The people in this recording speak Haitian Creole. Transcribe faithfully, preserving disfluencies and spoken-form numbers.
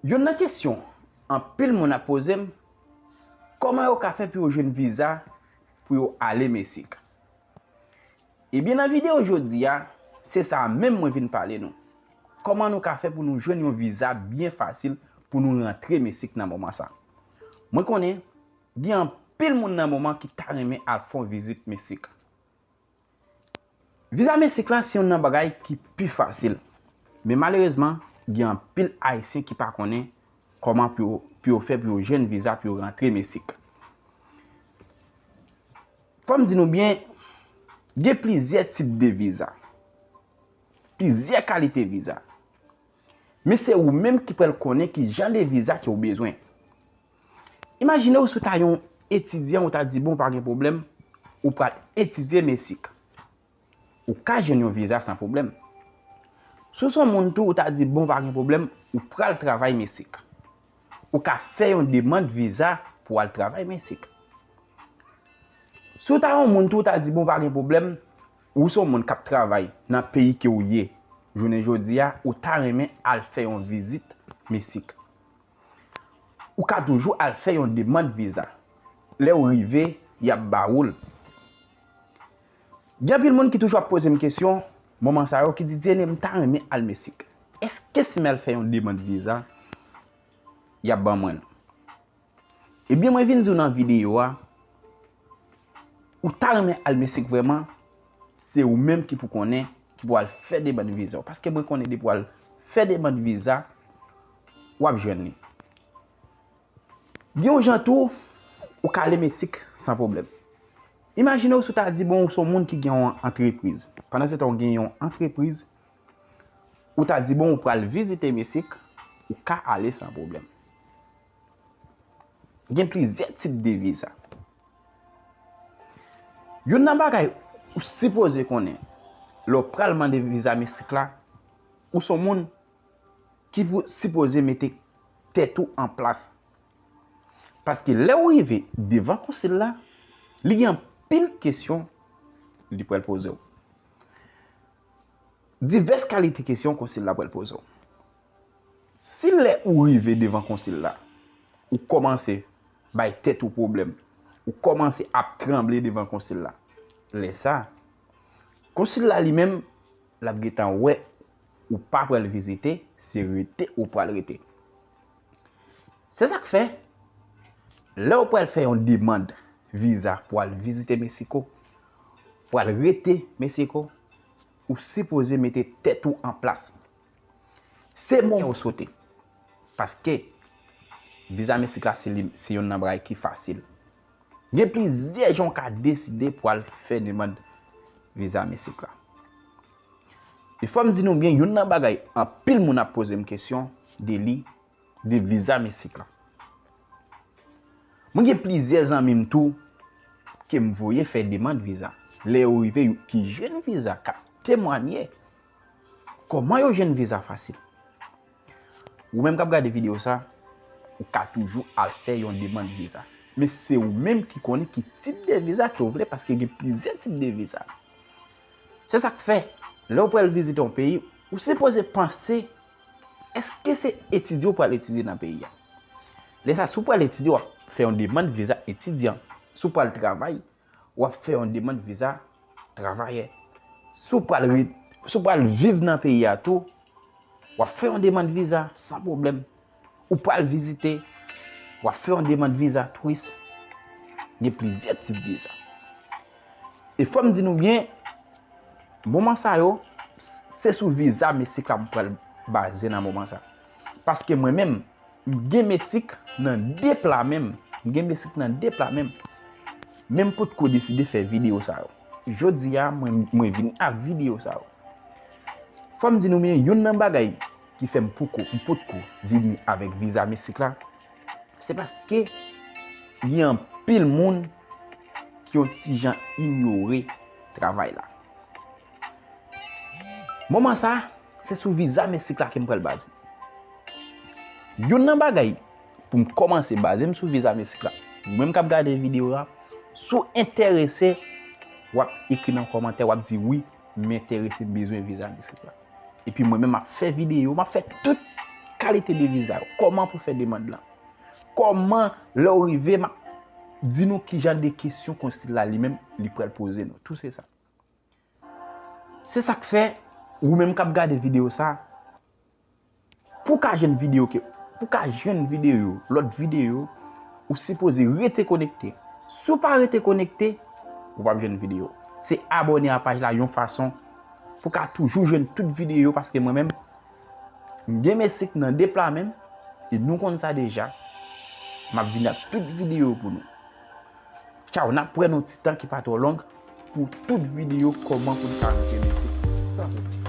Youn nan kesyon anpil moun ap poze m, kòman yo ka fè pou yo jwenn viza pou yo ale Meksik? Ebyen, nan videyo jodi a, se sa a menm mwen vin pale nou. Kòman nou ka fè pou nou jwenn yon viza byen fasil pou nou rantre Meksik nan moman sa? Mwen konnen, gen anpil moun nan moman ki ta renmen al fè yon vizit Meksik. Viza Meksik la se youn nan bagay ki pi fasil. Men malerezman, gen anpil Ayisyen ki pa konnen kòman pou yo, pou yo fè pou yo jwenn viza pou yo rantre Meksik. Fò m di nou byen, gen plizyè tip de viza. Plizyè kalite viza. Men se ou menm ki pral konnen ki jan de viza ke w bezwen. Imajine w si w ta yon etidyan, ou ta di, "Bon, pa gen pwoblèm, ou pral etidye Meksik." Ou ka jwenn yon viza san pwoblèm. Si w se yon moun tou, ou ta di, "Bon, pa gen pwoblèm, ou pral travay Meksik." Ou ka fè yon demann viza pou w al travay Meksik. Si w ta yon moun tou, ou ta di, "Bon, pa gen pwoblèm, ou se yon moun k ap travay nan peyi ke w ye." Jounen jodi a, ou ta renmen al fè yon vizit Meksik. Ou ka toujou al fè yon demann viza. Lè w rive, y ap ba ou l. Gen anpil moun ki toujou ap poze m kesyon, moman sa yo, ki di, "Diene, m ta renmen al Meksik. Èske si m al fè yon demann viza, y ap ban mwen l?" Ebyen, mwen vin di w nan videyo a, ou ta renmen al Meksik vrèman, se ou menm ki pou konnen, ki pou al fè demann viza w. Paske mwen konnen depi w al fè demann viza, w ap jwenn li. Gen yon jan tou, ou ka ale Meksik san pwoblèm. Imajine w si w ta di, bon, ou se yon moun ki gen yon antrepriz. Pandan se tan, w gen yon antrepriz, ou ta di, bon, ou pral vizite Meksik, ou ka ale san pwoblèm. Gen plizyè tip de viza. Youn nan bagay ou sipoze konnen lè w pral mande viza Meksik la, ou se yon moun ki pou sipoze mete tèt ou an plas. Paske lè w rive devan konsil la, li gen anpil kesyon li pral poze w. Divès kalite kesyon konsil la pral poze w. Si lè ou rive devan konsil la, ou kòmanse bay tèt ou pwoblèm, ou kòmanse ap tranble devan konsil la, lè sa, konsil la li menm, l ap gentan wè ou pa pral vizite, se rete ou pral rete. Se sa k fè, lè w pral fè yon demann viza pou al vizite Meksiko, pou al rete Meksiko, ou sipoze mete tèt ou an plas. Se bon ou sote. Paske viza Meksik la, se li, se youn nan bagay ki fasil. Gen plizyè jan w ka deside pou al fè demann viza Meksik la. E fò m di nou byen, youn nan bagay anpil moun ap poze m kesyon de li, de viza Meksik la. Mwen gen plizyè zanmi m tou ke m voye fè demann viza. Lè yo rive, yo ki jwenn viza, k ap temwanye kòman yo jwenn viza fasil. Ou menm k ap gade videyo sa, ou ka toujou al fè yon demann viza. Men se ou menm ki konnen ki tip de viza ke w vle, paske gen plizyè tip de viza. Se sa k fè, lè w pral vizite yon peyi, ou sipoze panse, èske se etidye w pral etidye nan peyi a? Lè sa, si w pral etidye, w ap fè yon demann viza etidyan. Si w pral travay, w ap fè yon demann viza travayè. Si w pral re-, si w pral viv nan peyi a tou, w ap fè yon demann viza san pwoblèm. Ou pral vizite, w ap fè yon demann viza touris. Gen plizyè tip viza. E fò m di nou byen, moman sa yo, se sou viza Meksik la m pral baze nan moman sa. Paske mwen menm, m gen Meksik nan de pla men m. M gen Meksik nan de pla men m. Men m potko deside fè videyo sa yo. Jodi a, mwen, mwen vini ak videyo sa yo. Fò m di nou byen, youn nan bagay ki fè m poko, m potko vini avèk viza Meksik la, se paske gen anpil moun ki yon ti jan inyore travay la. Moman sa, se sou viza Meksik la ke m pral baze. Youn nan bagay pou m kòmanse baze m sou viza Meksik la. Ou menm k ap gade videyo a, si w enterese, w ap ekri nan kòmantè, w ap di, "Wi, m enterese, m bezwen viza Meksik la." Epi mwen menm, m ap fè videyo, m ap fè tout kalite de viza yo, kòman pou fè demann lan. Kòman, lè w rive, m ap di nou ki jan de kesyon konstil la li menm li pral poze nou. Tou se sa. Se sa k fè, ou menm k ap gade videyo sa, pou w ka jwenn videyo ke, pou w ka jwenn videyo, lòt videyo, ou sipoze rete konekte. Si w pa rete konekte, ou p ap jwenn videyo. Se abòne a paj la yon fason pou w ka toujou jwenn tout videyo, paske mwen menm, m gen mesik nan de pla men m, e nou konn sa deja. M ap vin ak tout videyo pou nou. Tchaw, n ap wè nan yon ti tan ki pa twò long pou tout videyo kòman pou n ka rantre mesik.